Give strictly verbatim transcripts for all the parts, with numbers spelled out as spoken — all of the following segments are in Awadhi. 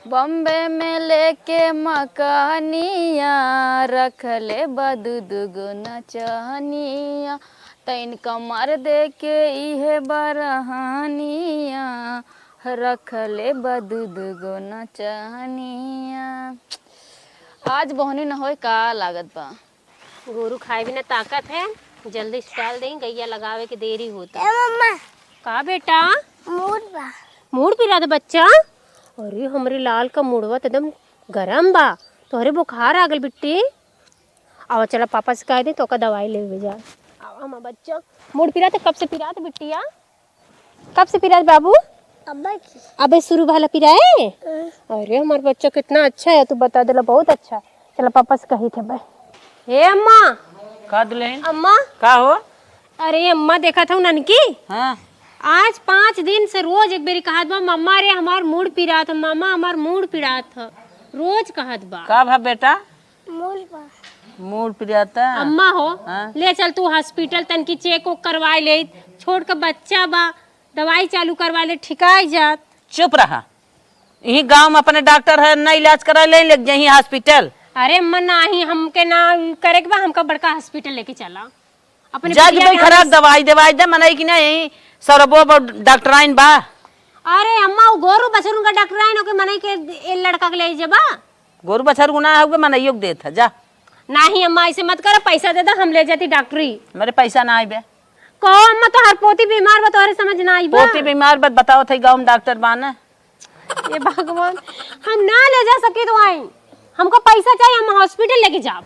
बम्बे में लेके मकानिया, रखले बा दू दू गो नचनिया। तैन कमर दे के इहे बरहनिया, रखले बा दू दू गो नचनिया। आज बहनी न होए का लागत बा। गोरू खाए बिना ताकत है, जल्दी से डाल दें, गैया लगावे के देरी होता। ए मम्मा। का बेटा? मूड़ बा। मूड़ पिरात बच्चा? अरे हमरे लाल का मुड़वा त एकदम गरम बा, तोहरे बुखार आ गल बिट्टी। आवा चला पापा से कह दे तो का दवाई लेवे जा। आवा हमार बच्चा, मूड़ पिरात कब से पिरात बिट्टिया? कब से पिरात बाबू? अब्बा की। अबे शुरू भला पिराए? हाँ। अरे हमार बच्चा कितना अच्छा है, तू बता देला बहुत अच्छा। चला पापा से कही थे भाई। हे अम्मा। का दुल्हन? अम्मा। का हो? अरे अम्मा देखा था ननकी। हाँ। आज पाँच दिन से रोज एक बेरी कहत बा, "मम्मा रे हमार मूड़ पिरात ह, मम्मा हमार मूड़ पिरात ह।" रोज कहत बा। का भा बेटा? मूड़ बा। मूड़ पिराता? अम्मा हो, हाँ? ले चल तू हॉस्पिटल तनकी चेक उक करवाए ले, छोट का बच्चा बा, दवाई चालू करवा ले, ठिकाई जात। चुप रहा, यही गाँव में अपने डॉक्टर है, ना इलाज करा ले, ले जाही हॉस्पिटल। अरे अम्मा नाही, हमके ना करे के बा, हमका बड़का हॉस्पिटल लेके चला। अपने जज बिटिया भाई के खराब हम दवाई देवाई दे, मनई की नहीं, सरबो ब-, डॉक्टराइन बा। अरे अम्मा, वो गोरू बछरुन का डॉक्टराइन ओके मनई के ए लड़का के ले जबा। गोरू बछर गुना है, ओके मनइयो के देत है, जा। नाही अम्मा, ऐसे मत करो, पैसा दे दो, हम ले जाती डॉक्टरी। मेरे पैसा ना आइबे। कहो अम्मा, तोहर पोती बीमार बा, तोहरे समझ ना आइबा। पोती बीमार बा, बताओ थे गाँव में डॉक्टर बा ना। ये भगवान, हम ना ले जा सकी तो आई, हमको पैसा चाहिए, हम हॉस्पिटल लेके जाब।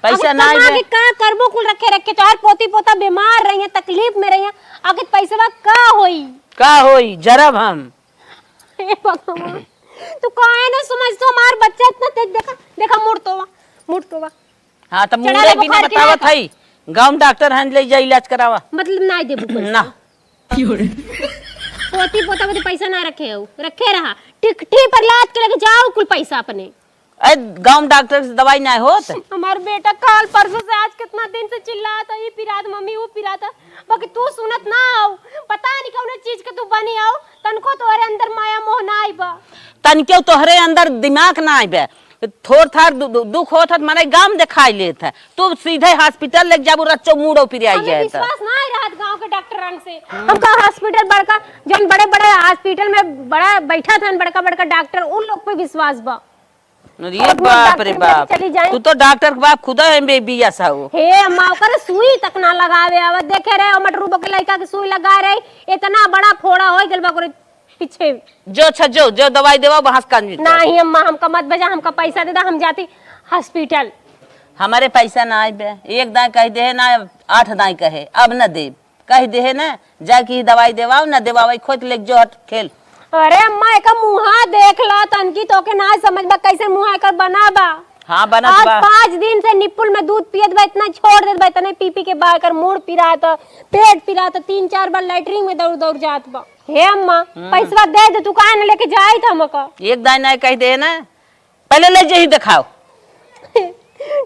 पैसा अब ना इतना आइबे। आगे का करबो, कुल रखे रखे, तोहर पोती पोता बीमार रही है, तकलीफ में रही है, आगे पैसवा का होई? का होई? जरब हम। हे भगवान, तू काहे ना समझ, तो हमार बच्चा इतना तेज, देखा, देखा, मुड़ तोवा, मुड़ तोवा। हाँ, तो चढ़ा मुड़े ले बिना बुखार के बतावत नाई है, गाँव में डॉक्टर हैं, ले जा इलाज करावा। मतलब नाई देबू पैसा? ना। पोती पोता में तो पैसा ना रखे हो, रखे रहा, टिकठी पर लाद के लेके जाओ कुल पैसा अपने। ए, गाँव में डॉक्टर से दवाई ना होत? हमार बेटा काल परसों से आज कितना दिन से चिल्लात है, "ई पिरात मम्मी, वो पिरात है," बाकी तू सुनत ना हो। पता नहीं कौन चीज के तू बनी हो, तनको तोहरे अंदर माया मोह ना आई बा। तनके तोहरे अंदर दिमाग ना आई बे। थोर थार दु-, दु-, दुख होत है, मने गाँव में दिखाई लेत है। तू सीधे हॉस्पिटल लेके जाबू, रच्चो मूड़ो पिराई हमें जाए त। विश्वास ना आई रहत गाँव के डॉक्टरन से। हमका हॉस्पिटल बड़का, जौन बड़े बड़े हॉस्पिटल में बड़ा बैठा था बड़का बड़का डॉक्टर, उन लोग पे विश्वास बा। अरे और वो बाप रे डॉक्टर में बाप, चली जाए। तू तो डॉक्टर के बाप खुदा है बेबिया साहू। हे अम्मा, ओकर सुई तक ना लगावे आवत। देखे रहे, ओ मटरूबो के लइका के सुई लगा रहे, इतना बड़ा फोड़ा हो गइल बा ओकरे पीछे। जो अच्छा, जो, जो दवाई देवा, वहाँ से कान मिलता है। नाही अम्मा, हमका मत बजा, हमका पैसा दे दा, हम जाती हॉस्पिटल। हमारे पैसा ना आए बे, एक दाई कह दे है ना, आठ दाई कहे, अब न देब। कह दे है ना, जाके ई दवाई देवाओ, ना देवावे, खोज ले, जो हट, खेल। अरे अम्मा, एका मुँहा देख ला तनकी, तोके ना समझ बा, कैसे मुँहा एकर बना बा। हाँ, बनत आज बा। पाँच दिन से निपुल में दूध पियत बा, इतना छोड़ देत बा, इतने पी पी के बा, एकर मूड़ पिरात, पेट पिरात, तीन चार बार लैट्रिन में दौड़ दौड़ जात बा। हे अम्मा, हम्म। पैसवा दे दे, तू काहे न लेके जाई त हमका? एक दाई ना कह दे ना, पहले ले जाही देखाओ।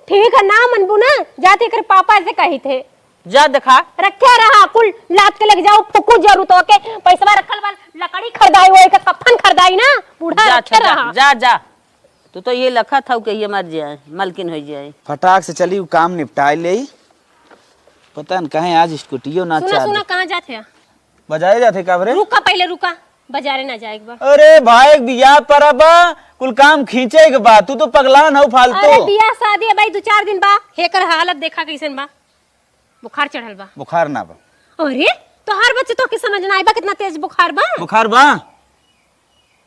ठीक है, ना मनबू ना, जाते एकर पापा से कही थे। जा देखा। रखे रहा, कुल लाद के लेके जाओ, फुकू जरू तो के पैसवा रखल बा, लकड़ी खरीदाई, वो एक कफन खरीदाई ना, बूढ़ा जा, रखे अच्छा, जा, रहा। जा, जा। तू तो ये लखत हऊ कि ये मर जाए, मलकिन हो जाए। फटाक से चली, उ काम निपटाए ले। पता न कहे आज स्कूटियो ना सुना, चालू। सुना, कहाँ जात है? बजारे जात है का बरे? रुका, पहले रुका, बजारे ना जाए एक बार। अरे भाई, एक बियाह परब बा, कुल काम खींचे के बा, तू तो पगलान हऊ फालतू। अरे बियाह शादी है भाई, दो चार दिन बा, हेकर हालत देखा कैसन बा, बुखार चढ़ल बा। बुखार ना बा। अरे, तोहार बच्चे तोके समझ ना आइबा, कितना तेज बुखार बा। बुखार बा?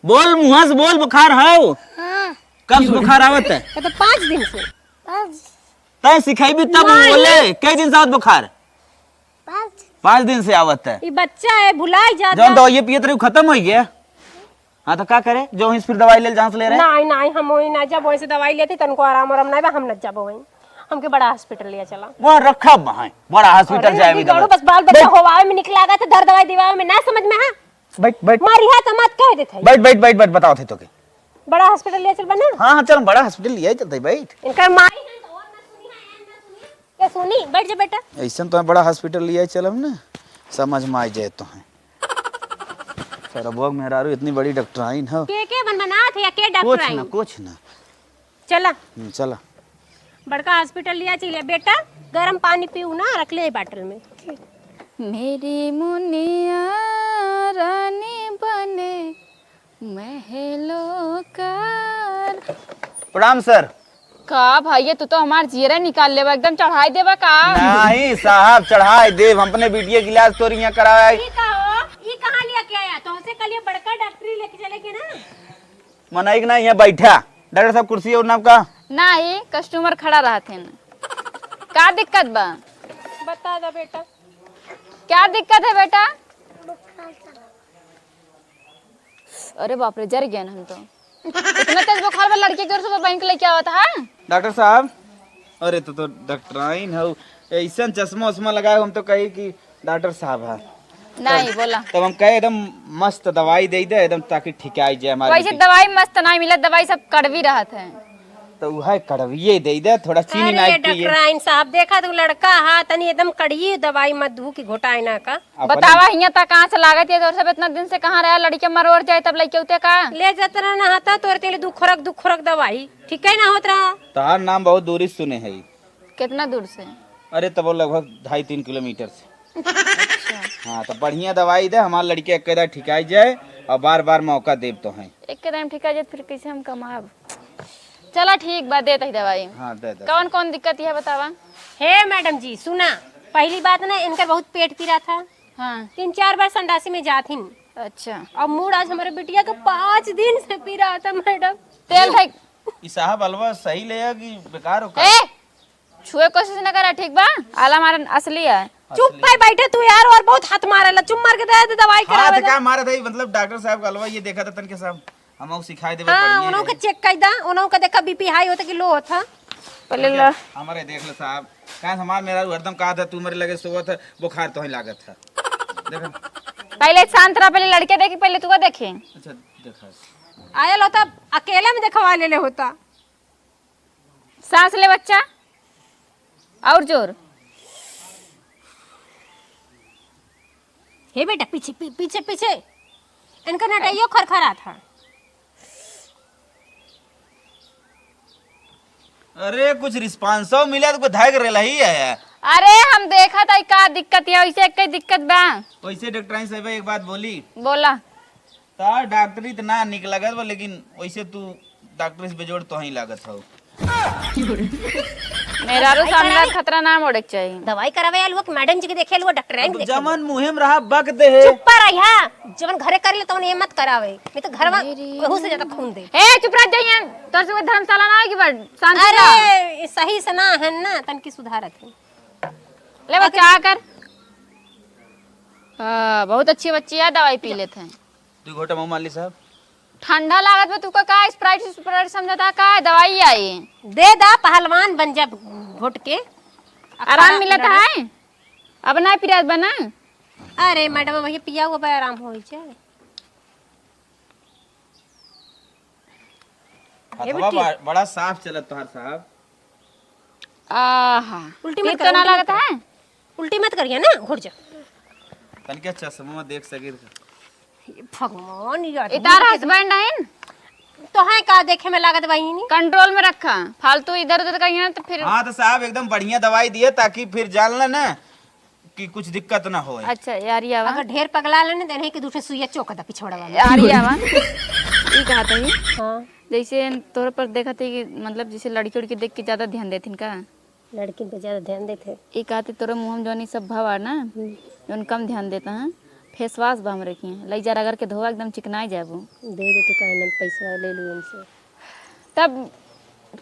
बोल, मुँह से बोल, बुखार हौ? हाँ। कब से बुखार आवत है? ये तो पाँच दिन से। पाँच। तै सिखाइबी तब नहीं। बोले, कई दिन से आवत बुखार? पाँच। पाँच दिन से आवत है। ये बच्चा है, भुलाई जाता। जौन दवाई पियत रही, खत्म हो गया। हाँ, तो का करे? जो हिंस फिर दवाई ले, जहाँ से ले रहे? नहीं, नहीं, हम वही ना जब वहीं से दवाई लेते, तनको आराम, आराम नहीं बा, हम न जब वहीं। हमके बड़ा हॉस्पिटल लिया चला। वहाँ रखा बा, बड़ा हॉस्पिटल अरे, जाए नहीं भी दवाई। बस बाल बच्चा बैठ। होवावे में निक लागत है, दर दवाई दिवावे में ना समझ में, हाँ? बैठ, बैठ। मारी हाथ मत कह देत है। बैठ, बैठ, बैठ, बैठ, बताओ थे तो के। बड़ा हॉस्पिटल लिया चल बना। हाँ, हाँ, चल, हम बड़ा हॉस्पिटल लिया चलते, बैठ। इनकर माई है तो और ना सुनी है, ना सुनी। क्या सुनी? बैठ जा बेटा। ऐसन तो बड़ा हॉस्पिटल लिया चलब ना, समझ में आ जाए तो है। सरबुआ के मेहरारू इतनी बड़ी डॉक्टराइन हो। के, के बन बनात है या के कुछ डॉक्टराइन? ना, कुछ ना। चला। हम्म, चला। बड़का हॉस्पिटल लिया चलिए। बेटा, गरम पानी पीऊ ना, रख ले बाटल में। मेरी मुनिया रानी बने महलों का। प्रणाम सर। का भैया, तू तो हमार जियरा निकाल लेबा, एकदम चढ़ाई देबा का? नहीं साहब, चढ़ाई देब, हम अपने बिटिया के इलाज तोर हियां करावे आई। ई का हो? ई कहाँ लिया के आया? तोहसे कल ये बड़का डॉक्टरी लेके चले के ना। मनई के ना, यहाँ बैठा। डॉक्टर साहब, कुर्सी और नाम का? नहीं, कस्टमर खड़ा रहत हैं। का दिक्कत बा? बता दा बेटा। क्या दिक्कत है बेटा? अरे बाप रे, जर गया हम तो। इतना तेज बुखार बा, लड़की के ओर से तो बहन के लेके आवत है। डॉक्टर साहब, अरे तो, तो डॉक्टराइन हो, ऐसन चश्मा उश्मा लगाए, हम तो कही कि डॉक्टर साहब है। नहीं, तब, बोला। तब हम कहे एकदम मस्त दवाई दे दे, एकदम ताकि ठिकाई जाए हमारी वैसे बेटी। दवाई मस्त नहीं मिला, दवाई सब कड़वी रहत है। तो वह कड़विए दे दे, थोड़ा चीनी अरे ना पिए। डॉक्टराइन साहब, देखा तू लड़का हा, तनी एकदम कड़वी दवाई मत दू कि घोटाए ना का। अपने बतावा, हियां तक कहाँ से लागत है, तोर सब इतना दिन से कहाँ रहा, लड़के मरोर जाए तब लइके उते का? ले जात रहा ना, हाथा तोर तेल दू खुरक, दू खुरक दवाई, ठीक है ना होत रहा। तहार नाम बहुत दूरी से सुने है। कितना दूर से? अरे, तब वो लगभग ढाई तीन किलोमीटर से। अच्छा। हाँ, तो बढ़िया दवाई दे, हमार लड़के एक कदा ठिकाई जाए और बार बार मौका देब तो हैं। एक कदम ठिका जाए, फिर कैसे हम कमाब? चला, ठीक बा, देत ही दवाई। हाँ, दे दे। कौन कौन दिक्कत है बतावा? हे मैडम जी, सुना, पहली बात ना, इनकर बहुत पेट पीरा था। हाँ। तीन चार बार संडासी में जात हिन। अच्छा। और मूड आज हमारे बिटिया के पाँच दिन से पीरा था मैडम। तेल धइ ई साहब, अलवा सही ले कि बेकार हो का? ए, छुए कोशिश न करा, ठीक बा? आला मारन असली है। चुप पाई बैठे तू यार, और बहुत हाथ मारेला, चुप मार के दे दे दवाई हाथ करावे दे। का मारत है, मतलब डॉक्टर साहब का अलवा ये देखा था तन के साहब, हम सिखाई देबे हाँ, बढ़िया उन्हों है। के चेक कर दा, उन्हों का देखा बीपी हाई होता कि लो होता। पहले ला। हमारे देख ले साहब, काहे हमार मेहरारू हरदम कहा था तू मेरे लगे सोवत है, बुखार तो ही लागत है। देखा। पहले शांत रहा, पहले लड़के देखी, पहले तू का देखे। अच्छा, देखा। आयल होता, अकेले में देखवा ले ले होता। सांस ले बच्चा, और जोर। हे बेटा, पीछे, पी-, पीछे, पीछे। इनका नटइयो खरखरात है। अरे, कुछ रिस्पांसो मिला तो कोई धाय कर रहा ही है। अरे, हम देखा था का दिक्कत है, वैसे एक ही दिक्कत बा। वैसे डॉक्टराइन साहब एक बात बोली। बोला। तार डॉक्टरी त ना निक लागत बा, लेकिन वैसे तू डॉक्टरी से बेजोड़ तोहई लागत हौ। मेहरारू सामने खतरा ना मोड़े के चाही। दवाई करावे आलू कि मैडम जी के देखे आलू, डॉक्टर अब के देखे आलू? जमन मुँहे में रहा बक दे है। चुप पर रही, हाँ। जमन घरे कर ले तवन ये मत करावे, नहीं तो घर में मेरी वहू से ज्यादा खून दे। ए, चुप रह जाइए, तोर से कोई धर्मशाला ना आएगी बड़, शांति से रह। अरे, सही से ना है ना, तनकी सुधारत है। ले बच्चा, आकर। हाँ, बहुत अच्छी बच्ची है, दवाई पी लेते हैं। दू घोटा मुँह मार ली साहब। ठंडा लागत बा, तू का, का Sprite, Sprite समझता का? दवाई आई। दे दा, पहलवान बन जा घोट के। आराम मिलत है? अब ना पिरात बा ना? अरे मैडम, वही पिया हुआ बा, आराम होई जाए। हथवा बेटी। बा-, बड़ा साफ चलत तोहार साहब। आहा। उल्टी मत पीत कर, तो ना उल्टी मत लागत कर। है? उल्टी मत करिए ना, घुट जा। तनके चश्मा देख सके। हे भगवान, ये आदमी इतार के husband हैं? तो है का देखे में लागत बहिनी? Control में रखा, फालतू इधर उधर करिए ना तो फिर। हाँ तो साहब एकदम बढ़िया दवाई दिए ताकि फिर जान ले ना कि कुछ दिक्कत ना होए। अच्छा यार, ये आवा। अगर ढेर पगला लेने देने कि दूसरे सुइया चोक दा पिछवाड़ा वाला। यार, ये आवा। ई कहा था ये? हाँ। जैसे तोहरे पर देखत है कि मतलब जैसे लड़की उड़की देख के ज्यादा ध्यान देथिन का? लड़किन पे ज्यादा ध्यान देते। ई कहते तोरे मुँह में जौन ई सब भवा ना, हम्म। जौन कम ध्यान देता है, face wash बा हमरे किहाँ, लई जा रगड़ के धोवा, एकदम चिकनाई जाबू। दे दे तू, काहे ना पैसा ले लू उनसे। तब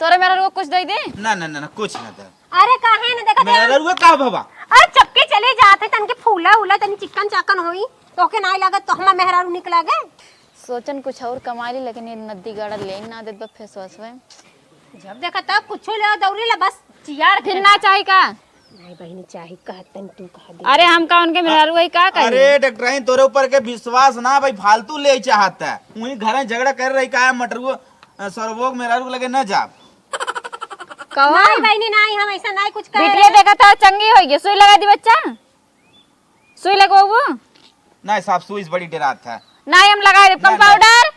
तोरे मेहरारू कुछ दे दे? ना, ना, ना, ना, कुछ ना दे। अरे काहे ना देखत है? मेहरारू का भवा? अरे चपके चले जात है, तनके फूला उला, तनी चिकन चाकन होई, तोके नाई लागत, तो हमार मेहरारू निक लागे? सोचन कुछ और कमा ली, लेकिन ये नद्दी गाड़ा ले ना देत बा face wash में। जब देखा तब कुछ ले दौड़ी ला, बस चियार फिर के। ना चाही का? नहीं बहिनी, चाही कहत तन तू कह दे। अरे हम का उनके मेहरारू है का कही? अरे डॉक्टराइन, तोरे ऊपर के विश्वास ना भाई, फालतू ले चाहत है। वही घर में झगड़ा कर रही का है, मटरुओ, अ, सरवोग मेहरारू लगे ना जाब। कहो। नहीं बहिनी, नहीं, हम ऐसा नहीं कुछ कह बिटिया रहे। देखा था, चंगी होई गई, सुई लगा दी बच्चा। सुई लगवाबू? नहीं साहब, सुई से बड़ी डरात है। नाही, हम लगाई देब ना, ना। कंपाउंडर।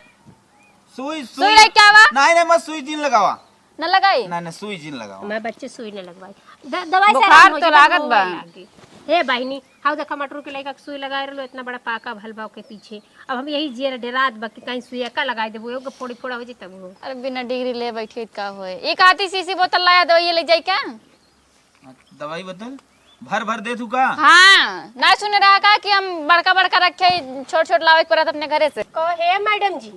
सुई, सुई सुई। लेके आवा। नाही, नाही, मत सुई जिन लगावा। न लगाई? नाही, नाही, सुई जिन लगावा। मैं बच्चे सुई न लगवाई। द-, दवाई से बुखार आराम हो तो जाई, लागत बा। लागी। हे बहिनी, हाउ देखा, मटरू के लइका के सुई लगाए रहलो, इतना बड़ा पाका भल बा ओके पीछे। अब हम यही जियर डेरात बा कि कहीं सुइया का लगाई देबो, एगो फोड़ी फोड़ा हो जाई तब हो। अरे, बिना डिग्री ले बैठी का होए? एक आती सीसी बोतल लाया, दवाई ले जाई का? दवाई बोतल भर भर दे तू का? हाँ, ना सुने रहा का कि हम बड़का बड़का रखे, छोट छोट लावे के पड़त अपने घरे से। कहो, हे मैडम जी,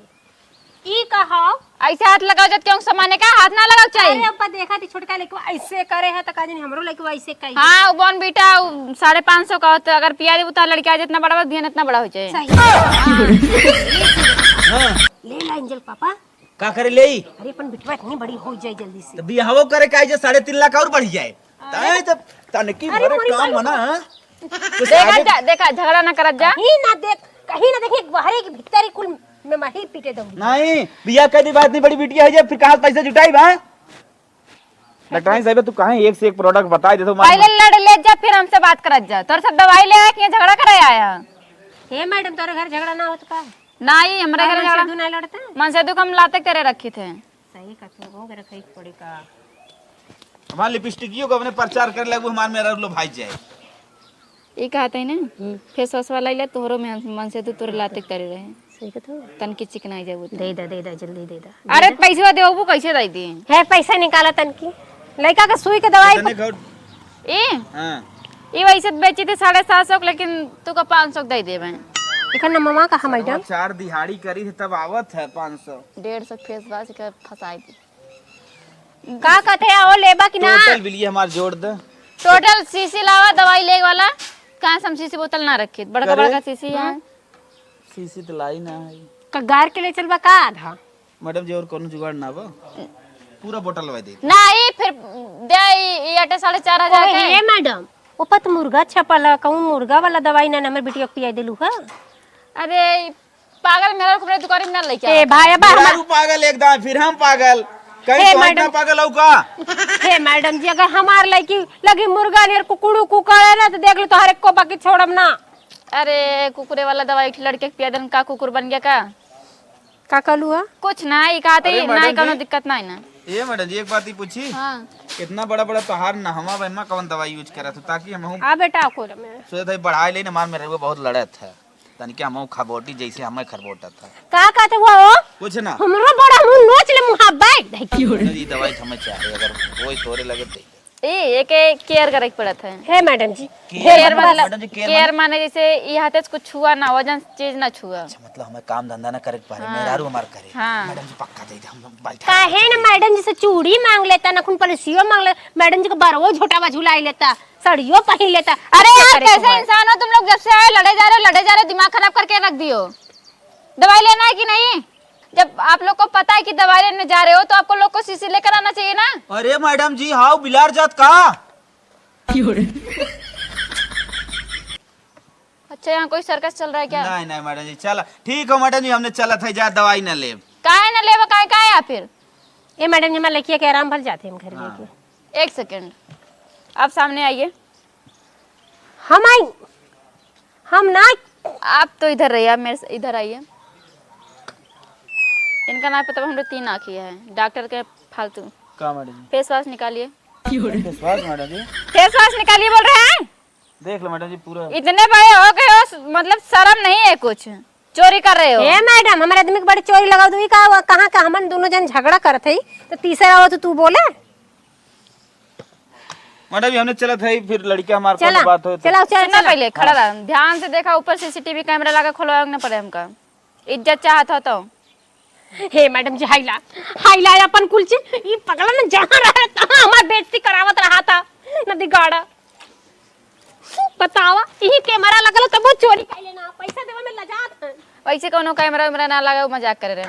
ई कहो। ऐसे हाथ लगाओ जब क्यों सामाने का हाथ ना लगाओ चाहिए। अरे, अब देखा थी छोटका लइकवा ऐसे करे है, तो का जानी हमरो लइकवा ऐसे कही। हाँ, वो बॉर्नवीटा, वो साढ़े पाँच सौ का होता है, अगर पिया देबू तो लड़का जितना बड़ा बा, बिहान इतना बड़ा हो जाए। सही। हाँ। ले ला एंजल पापा। का करे लेई? अरे, अपन बिटवा इतनी बड़ी हो जाए जल्दी से। तो बियाहवो करे का जे साढ़े तीन लाख और बढ़ जाए। अरे। ताई तो तनकी अरे, भरे मोरी काम माई। है ना, हाँ? कुछ देखा आगे जा, देखा, झगड़ा ना करत जा। कहीं ना देख, कहीं ना देखे, बाहरे की भीतरी कुल में माही पीटे दऊंगी। नहीं, बियाह कर दी बात नहीं, बड़ी बिटिया है जे, फिर कहाँ से पैसा जुटाई बा? डॉक्टराइन साहब, तू कहाँ एक से एक प्रोडक्ट बताई देत हो, मार पहले लड़ ले जा, फिर हमसे बात करत जा। तोर सब दवाई ले आया कि यहाँ झगड़ा करे आया? हे मैडम, तोरे घर झगड़ा ना होत का? नाही, हमरे का घर झगड़ा मनसेधु ना लड़ता? मनसेधु को हम लाते करे रखी थे। सही कथो, वो के रखे पड़ी का? हमार लिपस्टिकियो को अपने प्रचार करे लगबू, हमार मेरा लो भाई जाए। ई कहत है ना, हम्म। फेस वॉश वाला इला तोहरो में मनसेधु तोरे लाते करे रहे। सही कथो। तनकी चिकनाई जाबू तो। दे दा, दे दा, जल्दी दे दा। अरे, दे दा। पैसवा देबू, कैसे दे दी? है, पैसा निकाला तनकी। लइका के सुई के दवाई कितने प- घर? ए? हाँ। ई वैसे बेची थी साढ़े सात सौ के, लेकिन तू का पाँच सौ के दे देबे। एकर ना ममा कहा, मैडम? चार दिहाड़ी करी थी, तब आवत है पाँच सौ। डेढ़ सौ फेस वॉश के फंसाई थी। का कहते हैं, वो लेबा कि ना? टोटल बिलिया हमार जोड़ दे। टोटल सीसी लावा दवाई ले वाला। कहाँ से हम सीसी बोतल ना रखी, बड़का करे? बड़का सीसी है। हम्म। सीसी तो लाई ना है। का गार के ले चलबा का आधा? मैडम जी, और कोनो जुगाड़ ना बा? पूरा बोतल वाई दे। ना, ई फिर दे, ई, ई अटे साढ़े चार हजार ओए, के। हे मैडम, ओपत मुर्गा छपल है, कहूँ मुर्गा वाला दवाई ना, ना हमर बिटिया के पियाई देलू है। अरे, ई पागल मेरा को मेरे दुकान में ना लेके ए आवा। भाई, अब मेरा हमार रू पागल एकदम, फिर हम पागल। कहीं हे तो मैडम। इतना पागल हो का? हे मैडम जी, अगर हमार लड़की लगी मुर्गा नियर कुकुड़ू कुकड़े ना, तो देख लो, तोहरे को बाकी छोड़म ना। अरे, कुकुरे वाला दवाई एक लड़के के पिया देन, का कुकुर बन गया का? का कहलू हा? कुछ ना, ई कहते अरे ही, ना, मैडम कोनो जी। दिक्कत ना है ना। ए मैडम जी, एक बात ही पूछी? हाँ। इतना बड़ा बड़ा पहाड़ नहवा बा, एमा कौन दवाई यूज करत हो, ताकि हम हूँ आ बेटा, कोरा में। सोचत है बढ़ाई ले ना, मार में रहुए बहुत लड़त है, तनिके हम हूँ खबोटी जैसे हमें खरबोटत है। का कहते हुआ हो? कुछ ना। हमरो बड़ा मुंह नोच ले मुहाब्बे। मैडम जी, दवाई तो हमें चाहिए, अगर कोई तोरे लगे तो। ए, एके केयर करे के पड़त है। हे मैडम जी, केयर हे मतलब, मैडम जी, केयर केयर माने? माने जैसे ई हाथे से कुछ छुआ ना, वजन चीज ना छुआ। अच्छा, मतलब हमें काम धंधा ना करे के पड़े, हाँ। मेहरारू हमार करे। हाँ। मैडम जी पक्का दे दे, हम बैठा काहे ना मैडम जी से चूड़ी मांग लेता, नखुन पलिसियो मांग ले, मैडम जी को बरवो झोटावा झुलाई लेता, साड़ियो पहन लेता। अरे यार, करे कैसे को है? इंसान हो तुम लोग, जब से आए लड़े जा रहे हो, लड़े जा रहे हो, दिमाग खराब करके रख दियो। दवाई लेना है कि नहीं? जब आप लोग को पता है कि दवाई लेने जा रहे हो, तो आपको लोग को सीसी लेकर आना चाहिए ना। अरे मैडम जी, हाउ बिलार जात का? अच्छा, यहाँ कोई सर्कस चल रहा है क्या? नहीं, नहीं मैडम जी, चला, ठीक हो मैडम जी, हमने चलत है जा दवाई न लेब। काहे न लेब, काहे, काहे या फिर? ए मैडम जी, हमारे लड़किया के आराम भर जाते हम घर हाँ। लेके। एक सेकंड, आप सामने आइए। हम आई, हम ना। आप तो इधर रहिए, आप मेरे से इधर आइए। इनका ना पता, हम लोग तीन आँखी है, डॉक्टर के फालतू। का मैडम जी? फेस वॉश निकालिए। फेस वॉश मैडम जी? फेस वॉश निकालिए बोल रहे हैं। देख लो मैडम जी, पूरा इतने बड़े हो गए हो, मतलब शर्म नहीं है कुछ, चोरी कर रहे हो। ए मैडम, हमारे आदमी के बड़ी चोरी लगा दू, ई का, कहाँ का हमन दोनों जन झगड़ा करत हई, तो तीसरा हो तो तू बोले। मैडम जी, हमने चलत है, फिर लड़का हमारे चला, पास बात हो तो। चला, चला, सुना चला। पहले, खड़ा हाँ। रहा। ध्यान से देखा, ऊपर सीसीटीवी कैमरा लगा, खोलवावे के ना पड़े हमका। इज्जत चाहत हो तो। हे मैडम जी, हाइला, हाइला अपन कुलची, ई पगला न जहाँ रहे, तहाँ हमार बेइज्जती करावत रहा था, न दिगाड़ा। बतावा, यही कैमरा लगल तब वो चोरी कर लेना, पैसा देवे में लजात है। वैसे कोनो कैमरा वैमरा ना लगा, मजाक करे रहे।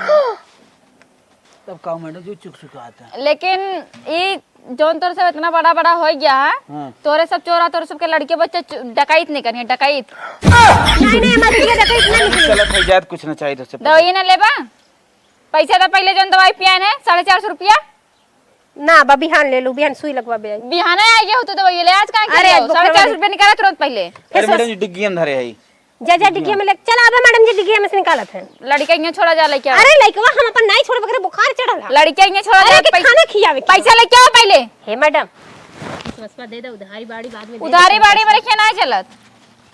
तब का मैडम जी चुक चुकाता। लेकिन ई जौन तोर सब इतना बड़ा बड़ा हो गया है, हाँ। तोरे सब चोरा, तोरे सब के लड़के बच्चे चो-, डकैत नहीं करिए, डकैत। नहीं, नहीं, हमारे लिए डकैत नहीं निकली। चलत है जात, कुछ ना चाहिए तो से दवाई ना लेबा? पैसा तो पहले जौन दवाई पिया ने, साढ़े चार सौ रुपया। ना, बा बिहान ले लू, बिहान सुई लगवा बे आई। बिहाने आ गया हो तो दवाई ले, आज कहाँ के अरे, ले आज आओ? साढ़े चार सौ रुपया निकाला तुरंत पहले। अरे मैडम जी, डिग्गी में धरे है। जा, जा, डिग्गिया में ले, चल, आवा, मैडम जी, डिग्गिया में से निकालत है। लड़का इहाँ छोड़ा जा, लइके आवा। अरे, लइकवा हम अपन नाई छोड़ब, एकरे बुखार चढ़ल है। लड़का इहाँ छोड़ा अरे, जा, एके पै-, खाना खियावे के। पैसा लइके आवा पहिले। हे मैडम। बस, बस, दे दे, उधारी बाड़ी बाद में दे दे। उधारी बाड़ी हमरे खियाँ नाहीं चलत।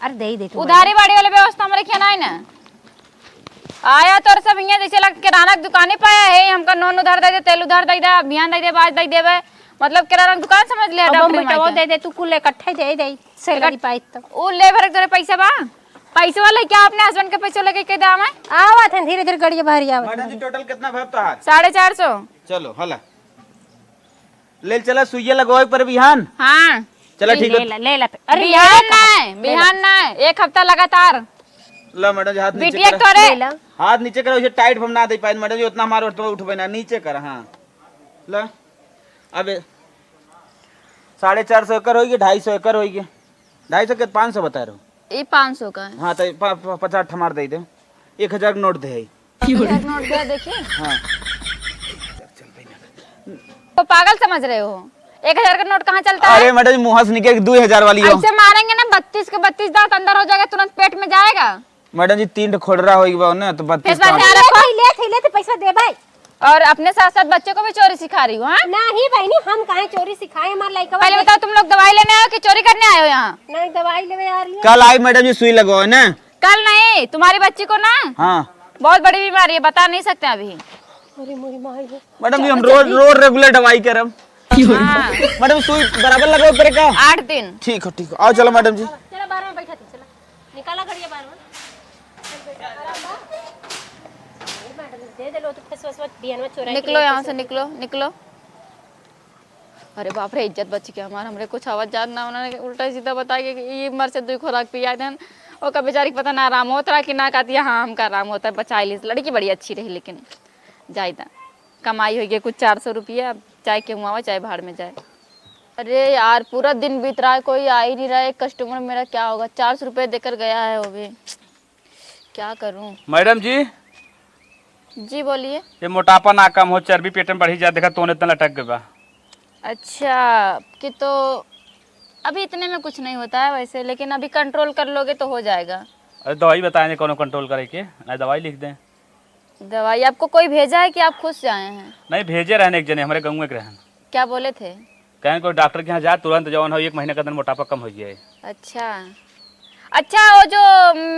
अरे, दे ही दे तू, उधारी बाड़ी वाली व्यवस्था हमरे खियाँ नाहीं ना। आया तोर सब इहाँ जैसे लग किराना के दुकाने पे आया है, हमका नून उधार दे दे, तेल उधार दे दे, अभियान दे दे, बाज दे देवे, मतलब किराना के दुकान समझ ले, अब डॉक्टर माई के। दे दे, तू कुल इकट्ठे दे दे, सैलरी इकट्ठ-, पाई तो। उ ले भरे तोरे पैसा बा, पैसा वाला क्या अपने हस्बैंड के पैसा लेके के दाम है? आवत हैं धीरे धीरे गड़िया बहरी आवत मैडम जी, हैं। टोटल कितना भा तोहार? साढ़े चार सौ। चलो, हला। ले चला सुइया लगवाए पर बिहान। हाँ। चला, ठीक ले है। ला, ले ला। अरे, बिहान ले ला। ना है, बिहान ना है, एक हफ्ता लगातार। ला मैडम जी, हाथ नीचे बिटिया करा। तोरे। ले ला। हाथ नीचे करा, उसे टाइट हम ना दे पाए मैडम जी, उतना हमारे उठबे, उठबे ना, नीचे करा, हाँ। ला। अबे, साढ़े चार सौ एकर होइगे, ढाई सौ एकर होइगे। ढाई सौ के पाँच सौ बता रहे हो। ई पाँच सौ का है। हाँ, तो पा-, पा-, पचास ठमार दे दे। एक हजार के नोट दे है। एक हजार के नोट दे, देखिए। हाँ। तो पागल समझ रहे हो? एक हजार का नोट कहाँ चलता है? अरे मैडम जी, मुँह से निकल के दो हजार वाली हो। ऐसे मारेंगे ना, बत्तीस के बत्तीस दांत अंदर हो जाएगा, तुरंत पेट में जाएगा। मैडम जी, तीन ठो खोड़रा होइगे बा ना, तो बत्तीस फिर का। बता रखो। ले, ले, ले, पैसा दे भाई। और अपने साथ साथ बच्चों को भी चोरी सिखा रही हो, हाँ? नहीं बहनी, हम काहे चोरी सिखाए, हमार लइकवा पहले देख बताओ, तुम लोग दवाई लेने आए हो कि चोरी करने आए हो यहाँ? नहीं, दवाई लेवे आ रही है। कल आई मैडम जी, सुई लगवाओ ना। कल नहीं, तुम्हारी बच्ची को ना हाँ। बहुत बड़ी बीमारी है, बता नहीं सकते अभी। अरे मोरी माई हो। मैडम जी, हम रोज, रोज रेगुलर दवाई करब। हाँ। मैडम, सुई बराबर लगाओ करे का? आठ दिन। ठीक हो, ठीक हो। आओ, चलो मैडम जी। चलो, बाहर में बैठा थे, चलो। निकाला घड़िया बाहर में। ए, मैडम, दे दे लो, तो फंस, फंस, फंस, बियनवा चोराई के निकलो लेके यहाँ से, चल। निकलो, निकलो। अरे बाप रे, इज्जत बच गया हमार, हमरे कुछ आवत जात ना, उन्होंने उल्टा सीधा बता के कि ये मर से दुई खुराक पिया देन। ओका बेचारी के पता ना आराम होत रहा कि ना, कहती है, "हाँ, हमका आराम होता है, बचाई लीस।" लड़की बड़ी अच्छी रही, लेकिन जाए दा, कमाई होइगे कुछ चार सौ रुपया, चाहे केहू आवे, चाहे भाड़ में जाए। अरे यार, पूरा दिन बीत रहा है, कोई आ ही नहीं रहा है, एक कस्टमर मेरा क्या होगा, चार सौ रुपये देकर गया है वो भी, क्या करूं? मैडम जी। जी, बोलिए। ये मोटापा ना कम हो, चर्बी पेट में बढ़ी जा, देखा तोन इतना लटक गया बा। अच्छा, कि तो अभी इतने में कुछ नहीं होता है वैसे, लेकिन अभी कंट्रोल कर लोगे तो हो जाएगा। अरे दवाई बताएं, कौनो कंट्रोल करे के, ना दवाई लिख दें। दवाई आपको कोई भेजा है कि आप खुद से आए हैं? नहीं, भेजे रहन एक जने, हमरे गाँव के रहन। क्या बोले थे? कहें कोई डॉक्टर के यहाँ जा, तुरंत जवन हो, एक महीने के अंदर मोटापा कम हो जाए। अच्छा, अच्छा, वो जो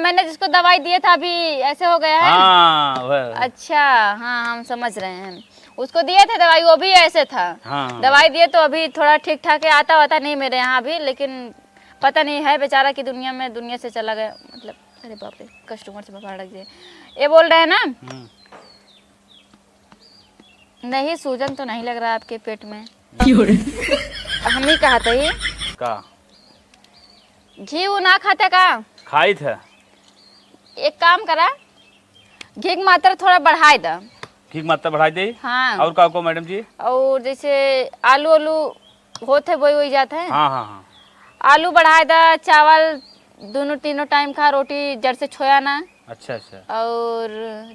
मैंने जिसको दवाई दिया था, अभी ऐसे हो गया है? हाँ, वह। अच्छा, हाँ, हम समझ रहे हैं। उसको दिए थे दवाई, वो भी ऐसे था। हाँ, हाँ। दवाई दिए तो अभी थोड़ा ठीक ठाक है, आता वाता नहीं मेरे यहाँ अभी, लेकिन पता नहीं है बेचारा की दुनिया में, दुनिया से चला गया, मतलब, अरे बाप रे, कस्टमर से भड़क गए। ये बोल रहे हैं ना, हम्म। नहीं, सूजन तो नहीं लग रहा आपके पेट में। क्यों रे? हम ही कहा थे। का? घी वो ना खाते का? खाई थे। एक काम करा, घी की मात्रा थोड़ा बढ़ाई दा। घी की मात्रा बढ़ाई दे? हाँ। और का को मैडम जी? और जैसे आलू, आलू होत है, वही, वही जात है। हाँ, हाँ, हाँ। आलू बढ़ाए दा, चावल दोनों तीनों टाइम खा, रोटी जड़ से छोया ना। अच्छा, अच्छा। और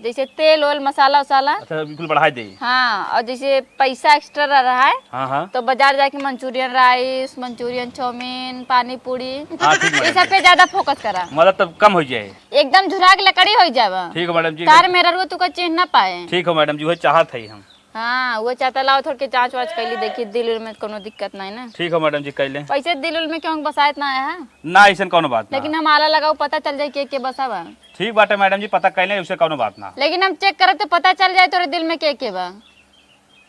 जैसे तेल ओल, मसाला उसाला। अच्छा, बिल्कुल बढ़ाए दे। हाँ, और जैसे पैसा एक्स्ट्रा रह रहा है, हाँ, हाँ। तो बाजार जाके मंचूरियन राइस, मंचूरियन चाउमीन, पानी पूरी, हाँ, ठीक ये मैडम सब जी। पे ज्यादा फोकस करा। मतलब तब कम हो जाए। एकदम झुरा के लकड़ी हो जावा। ठीक है मैडम जी। तार मेहररुआ तुका चिन्ह ना पाए। ठीक हो मैडम जी, वही चाहत है हम। हाँ, वो चाहता लाओ थोड़ के जांच वांच कैली, देखी दिल उल में कोनो दिक्कत नहीं ना। ठीक हो मैडम जी, कैले। वैसे दिल उल में क्यों बसायत ना आया है? ना, ऐसन कोनो बात ना। लेकिन हम आला लगाओ, पता चल जाए के, के बसा बा। ठीक बाटे मैडम जी, पता कैले, उसे कोनो बात ना। लेकिन हम चेक करब तो पता चल जाए तोरे दिल में के, के बा।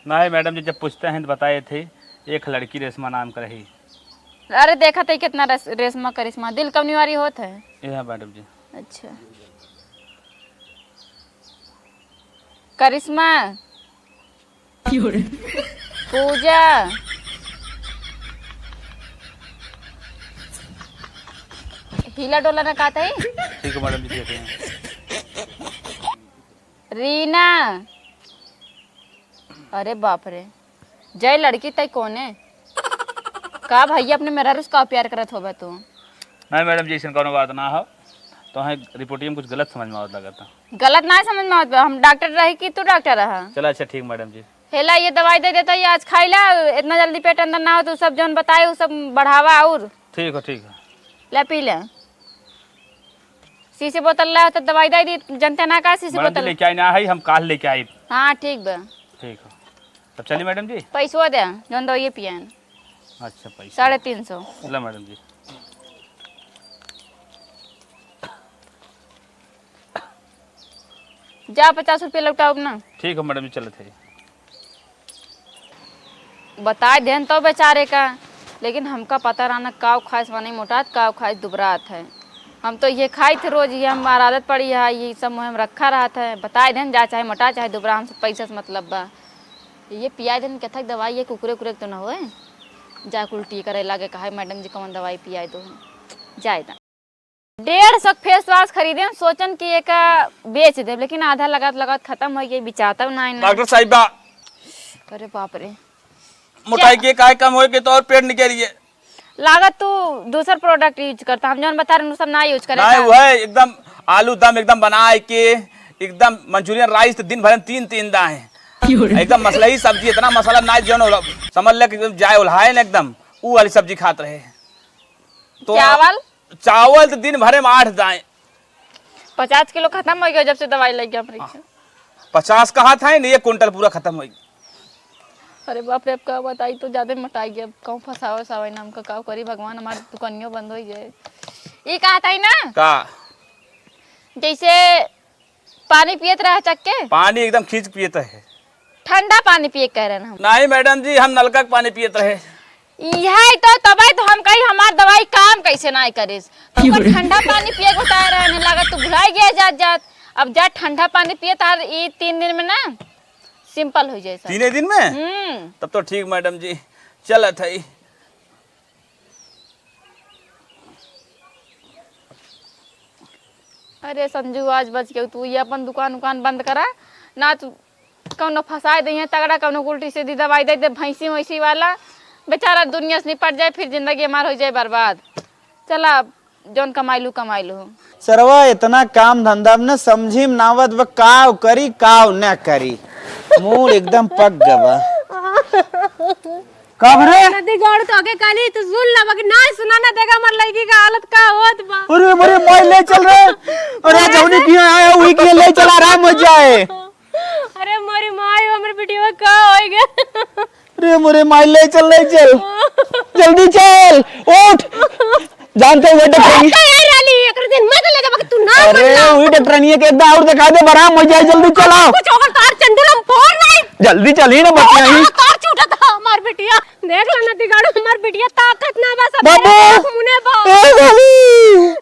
नहीं मैडम जी, जब पूछते हैं तो बताए थे, एक लड़की रेशमा नाम का रही। अरे देखा थे कितना रेस-, रेशमा करिश्मा, दिल कौनी वाली होत है? ये है मैडम जी। अच्छा। करिश्मा। क्यों रे? पूजा। हिला डोला ना कहता है? ठीक है मैडम जी, देते हैं। रीना। अरे बाप रे, जय लड़की तय कोने? का भैया अपने मेहरारू से का प्यार करत होबा तू? नहीं मैडम जी, ऐसन कोनो बात ना हो। तो है रिपोर्टिया में कुछ गलत समझ में आवत लगता। गलत ना समझ में आवत बा, हम डॉक्टर रही कि तू डॉक्टर रहा? चला अच्छा ठीक मैडम जी। हेला ये दवाई दे देता, ये आज खाई ला, इतना जल्दी पेट अंदर ना हो तो सब जौन बताए वो सब बढ़ावा और। ठीक हो, ठीक हो। ले पी ले। शीशी बोतल ला, तो दवाई दे दी, जनते ना का शीशी मैडम जी, बोतल। लेके आई ना है, हम काल लेके आई। हाँ, ठीक बा। ठीक है, तब चलिए मैडम जी। पैसवा दे, जौन दवाई पियान। अच्छा, पैसा। साढ़े तीन सौ। ला मैडम जी। जा, पचास रुपया लौटाओ ना। ठीक है मैडम जी, चलत है। बताए देन तो बेचारे का, लेकिन हमका पता रहना काव खाइस माने मोटात, काव खाइस दुबरात है। हम तो ये खाई थे रोज, ये हमार आदत पड़ी है, ये सब मुँह में रखा रहत है। बताए देन जा, चाहे मोटा चाहे दुबरा, हमसे पैसा से मतलब बा। ये पियाए देन कथक दवाई, ये कुकुरे उकुरे के तो ना होए, जा उल्टी करे लागे, कहे मैडम जी कौन दवाई पियाए दो, जाए दा। डेढ़ सौ के फेस वाश खरीदे, सोचन कि एका बेच देब, लेकिन आधा लगात लगात खत्म होइ गई, बिचाता ना आइन। डॉक्टर साहिबा, अरे बाप रे। मोटाई के काय कम होए के तो और पेट निकल गए। लागत तू दूसर प्रोडक्ट यूज करता, हम जौन बता रहे हैं, उ सब ना यूज करे नहीं, का? वो है एकदम आलू दम एकदम बनाए के, एकदम मंचूरियन राइस तो दिन भर में तीन तीन दा है। क्यों रे? एकदम मसला ही सब्जी, इतना मसाला ना जौन होला, समझ ले कि एकदम जाए उल्हाए ना एकदम, ऊ वाली सब्जी खात रहे। तो चावल? चावल तो दिन भरे में आठ दाएं। पचास किलो खत्म होइ गया जब से दवाई लग गया हमरे के। पचास कहा था नहीं, एक कुंटल पूरा खत्म होइ गया। अरे बाप रे, अब का बताई, तो ज्यादा मोटाई गया। अब कहूँ फंसावे सावे ना हमका, का करी भगवान, हमार दुकानियों बंद होइ जाए। ये कहा था ही ना? का? जैसे पानी पियत रहे चक्के? पानी एकदम खींच पियत है। ठंडा पानी पिए कह रहे हैं हम। नहीं मैडम जी, हम नलका के पानी पियत रहे। यही तो, तबे तो हम कही हमार दवाई काम कैसे नहीं करिस। तो ओकर ठंडा पानी पिए के बताए रहे हैं, लागत तू भुलाई गया जात जात। अब जा ठंडा पानी पिए तार ई तीन दिन में ना सिंपल हो जाए सब। तीने दिन में? हम्म। तब तो ठीक मैडम जी, चलत है। अरे संजू, आज बच गयो तू, ये अपन दुकान उकान बंद करा, ना तू कौनो फंसाए दे तगड़ा, कौनो उल्टी सीधी दवाई दे दे, भैंसी वैंसी वाला बेचारा दुनिया से निपट जाए, फिर जिंदगी हमार हो जाए बर्बाद। चला, जौन कमाइलू कमाइलू। सरवा इतना काम धंधा में न समझी में ना आवत बा, काव करी काव न करी, मूड एकदम पक गवा। का भरे? नदी गौड़ तो के काली, तू सुन ला, बाकी ना सुना ना देगा, हमर लड़की का हालत का होत बा। अरे, मरे माई ले चल रे। अरे, जौनी किया आया, वही किया ले चल, आराम हो जाए। अरे, मोरी माई, हमर बिटिया का होई गया? अरे, मोरे माई ले चल, ले चल। जल्दी चल, उठ। जानते हुए डॉक्टरनी। का यार रानी, एकरे दिन मत ले जाबा कि तू ना अरे, बोलला। वही डॉक्टरनी के एक दाव और दिखा दे, आराम हो जाए, जल्दी चला। कुछ होगा तार चंडुल हम फोड़ नहीं। जल्दी चली ना बच्चिया ही। तार चूटा था हमार बिटिया। देख लो ना दिगाड़ू, हमार बिटिया ताकत ना बा, सब बाबू। मेरा मुने बा। ए बाबू।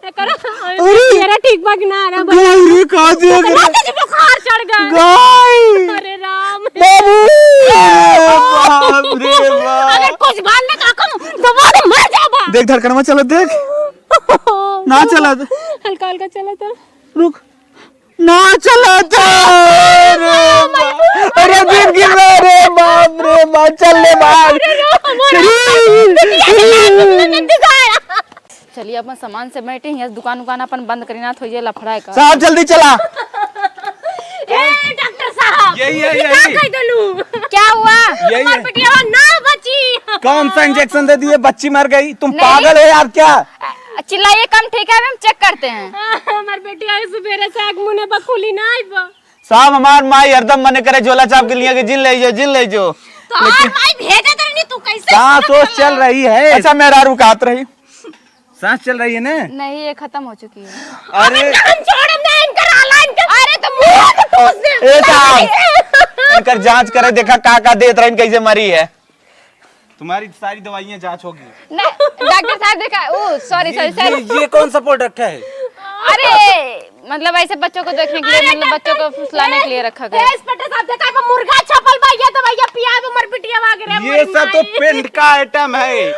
एकरा अरे। चेहरा ठीक बा कि ना रे? गाय रे, का देख रे? बुखार चढ़ गया। गाय। अरे राम। बाबू। बाप रे बाप। अगर कुछ बात ना काका, दबा के मर जाबा। देख धड़कनवा चलत देख। ना चलत। हल्का हल्का चलत। रुक। ना चलत। अरे बाप। अरे गिर गिर रहा रे बाप रे बाप। चल ले बाप। अरे राम, अरे। चलिए अपन सामान से बैठे हैं, दुकान उकान अपन बंद करी ना, तो ये लफड़ा है का। साहब जल्दी चला। ए, डॉक्टर साहब, यही है, ये का यही। कह देलू? क्या हुआ? यही हमार है। बिटिया ना बची। कौन सा इंजेक्शन दे दिए, बच्ची मर गई? तुम नहीं। पागल हो यार क्या? अ, चिल्लाइए कम, ठीक है, अभी हम चेक करते हैं। हाँ, हमार बिटिया सुबेरे से आग मुने बा, खुली ना आई बा। साहब, हमार माई हरदम मने करे झोला छाप के लिए कि जिन ले जो, जिन ले जो। तो लेकिन माई भेजे तो नहीं, तू कैसे सांस ओस चल रही है। अच्छा, मेहरारू कहत रही। सांस चल रही है ना? नहीं, ये खत्म हो चुकी है। अरे। हम छोड़म ना इनकर आला, इनकर अरे तो मुंह तो ठूस दे। ए साहब, इनकर जांच करे, देखा का का देत रही, कैसे मरी है। तुम्हारी सारी दवाइयाँ जांच होगी। नहीं, डॉक्टर साहब देखा, ओ, sorry, ये, sorry, ये, sorry। ये कौन सा प्रोडक्ट है? अरे, मतलब ऐसे बच्चों को देखने के लिए, अरे मतलब बच्चों को डॉक्टर, फुसलाने के लिए रखा गया। ए, इंस्पेक्टर साहब देखा, मुर्गा छपल बा, ये दवाइयाँ पियाए, हमर बिटिया भाग रहे, ये सब तो पेंट का आइटम है।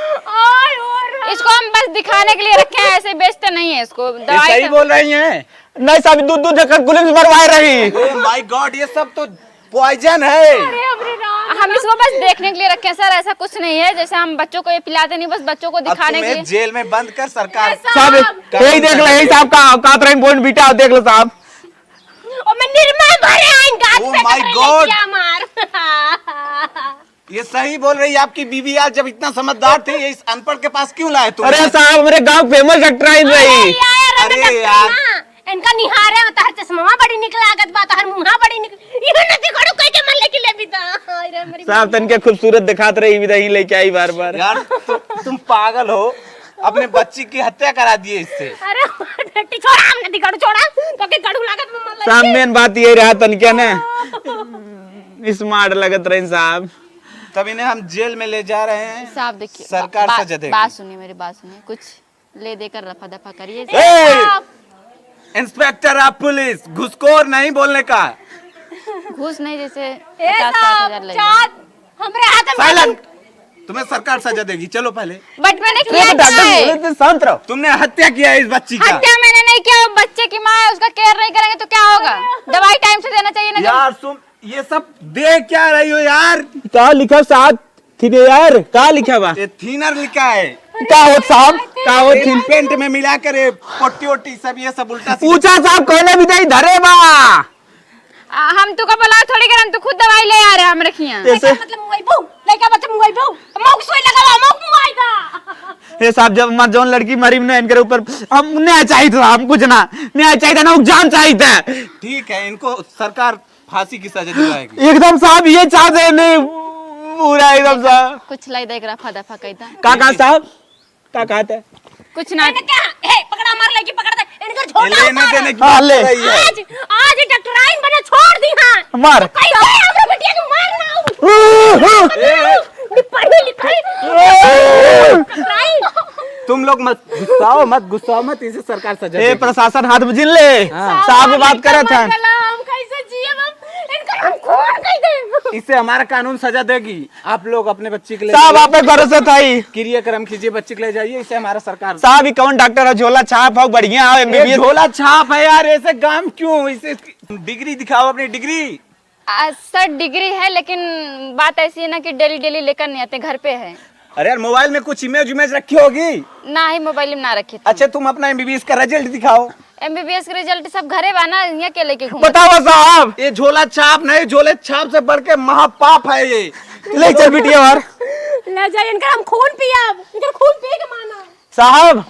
इसको हम बस दिखाने के लिए रखे हैं, ऐसे बेचते नहीं है इसको। ये दवाई सही बोल रही हैं। नहीं साहब, दूध, दूध ढक्कन कुलिंग मरवाए रही। Oh my God, ये सब तो पॉइजन है। अरे, अरे राम, हम इसको बस देखने के लिए रखे हैं सर, ऐसा कुछ नहीं है। जैसे हम बच्चों को ये पिलाते नहीं, बस बच्चों को अब दिखाने के तुम्हें लिए। जेल में बंद कर सरकार। साहब, यही देख लो, यही साहब का औकात रही, बोन बीटा, देख लो साहब। ओ, मैं निर्मल भरे आइन गाछ Oh पे my God। मार। ये सही बोल रही है आपकी बीवी, आज जब इतना समझदार थी, ये इस अनपढ़ के पास क्यों लाए तुम? अरे साहब, हमारे गांव फेमस डॉक्टर आई रही। अरे यार, अरे यार। इनका निहारे में तहर चश्मा बड़ी निक लागत बा, तहर मुँहा बड़ी निक, इहो नदी कड़ू कह के मन लेके लेबी त। हाय रे मेरी साहब, तनके खूबसूरत दिखात रही, विदा ही लेके आई बार बार। यार, तु, तुम पागल हो, अपने बच्ची की हत्या करा दिए इससे। अरे बेटी, छोड़ा, हम नदी कड़ू छोड़ा, तो के कड़ू लागत में मन साहब, लेके। मेन बात ये रहा तनके ना, स्मार्ट लगत रही साहब। तब इन्हें हम जेल में ले जा रहे हैं। साहब, देखिए, सरकार बा-, सजा देगी। बात सुनिए, मेरी बात सुनिए, कुछ ले देकर रफा दफा करिए। ए! Inspector of police, घुसखोर नहीं बोलने का। घूस नहीं, जैसे ए पचास साठ साहब, हजार ले चार, हमरे हाथ में साइलेंट। तुम्हें सरकार सजा देगी, चलो पहले। बट मैंने ये किया तो क्या डॉक्टर है? बोले थे, शांत रहो। तुमने हत्या किया है इस बच्ची का। हत्या मैंने नहीं किया, वो बच्चे की माँ है, उसका केयर नहीं करेंगे तो क्या होगा? दवाई टाइम से देना चाहिए ना। यार, तुम ये सब देख क्या रही हो यार? का लिखा साहब? थी दे यार, का लिखा बा? ये थिनर लिखा है। का होत साहब? का होत ये थिन? पेंट में मिला कर ये पोटी ओटी सब, ये सब उल्टा सीधा। पूछा साहब, कौन भी नहीं धरे बा? आ, हम तुका बोला थोड़ी करन, तू खुद दवाई ले आ रहे हम रखिया। ऐसे? लइका मतलब मुआइबू, लइका मतलब मुआइबू, मौक सुई लगावा, मौक मुआइबा। हे साहब, जब हमार जौन लड़की मरी न, इनके ऊपर हम न्याय चाहित, हम कुछ ना, न्याय चाहित ना, जान चाहित। ठीक है, इनको सरकार फांसी की सजा दिलाएगी। एकदम साहब, ये चाहते हैं नहीं, पूरा एकदम साहब। कुछ लाई देख रफा दफा कह दा। का, का साहब? का कहते? कुछ ना। इन्हें क्या? हे, पकड़ा, मार लेगी, पकड़ दे। इनकर झोला ये लेने उतार। देने की हाँ, बात ले। कर रही है। आज, आज ही डॉक्टराइन बने छोड़ दी, हाँ। मार। कैसे हमरा बिटिया के मारना हो? हम्म, हम्म। ये पढ़ी लिखी। डॉक्टराइन। तुम लोग मत गुस्साओ, मत गुस्साओ, मत, इसे सरकार सजा ए, देगी। प्रशासन हाथ में जिन ले। हाँ। साहब बात करत हैं। हम कैसे जिए, हम इनकर हम खून कह दे। इससे हमारा कानून सजा देगी। आप लोग अपने बच्ची के लिए साहब, आप पे भरोसा था ही। क्रियाक्रम कीजिए, बच्ची के ले जाइए, इसे हमारा सरकार। साहब, ये कौन डॉक्टर है? झोला छाप है, बढ़िया है, ये एमबीबीएस। झोला छाप है यार, ऐसे काम क्यों? इसे डिग्री दिखाओ, अपनी डिग्री। आ, सर, डिग्री है, लेकिन बात ऐसी है ना कि डेली डेली लेकर नहीं आते, घर पे है। अरे यार, मोबाइल में कुछ इमेज उमेज रखी होगी। ना ही, मोबाइल में ना रखी थी। अच्छा, तुम अपना एमबीबीएस का रिजल्ट दिखाओ। एमबीबीएस के रिजल्ट सब घरे बा ना, यहाँ के लेके घूमत? बताओ साहब। ये झोला छाप नहीं, झोले छाप से बढ़ के महापाप है ये। ले चल बिटिया बाहर। ले जा, इनकर हम खून पियब, इनकर खून पी के माना। साहब,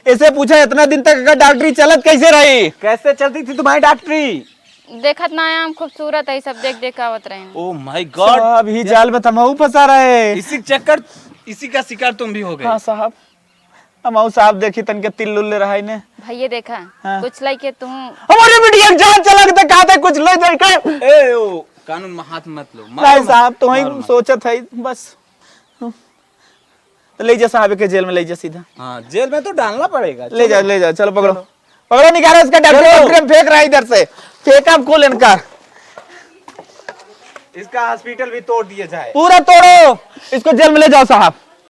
इसे पूछा, इतना दिन तक अगर डॉक्टरी चलत कैसे रही? कैसे चलती थी तुम्हारी डॉक्टरी? देखत ना आया, हम खूबसूरत है, सब देख देख आवत रहे हैं। Oh my God। साहब, ही जाल में तमहू फंसा रहे। इसी चक्कर, इसी का शिकार तुम भी हो गए। हाँ साहब, हम आऊ साहब देखी तन के तिल लुल्ले रहा इन्हें। भैया देखा, हाँ। कुछ लइके तू। हमारे बिटिया के जान चला के तो कहते कुछ ले जाए के। ए, ओ, कानून में हाथ मत लो, मारो नहीं मत, साहब, तो वही मारो मत। सोचत है बस। तो ले जा साहब के जेल में, ले जा सीधा। हाँ, जेल में तो डालना पड़ेगा। ले जा, चलो। ले जा, चलो पकड़ो। चलो। पकड़ो, निकालो इसका डॉक्टर, चलो। डॉक्टर फेंक रहा है इधर से। फेंका खोल इनका। इसका हॉस्पिटल भी तोड़ दिया जाए। पूरा तोड़ो, इसको जेल में ले जाओ साहब।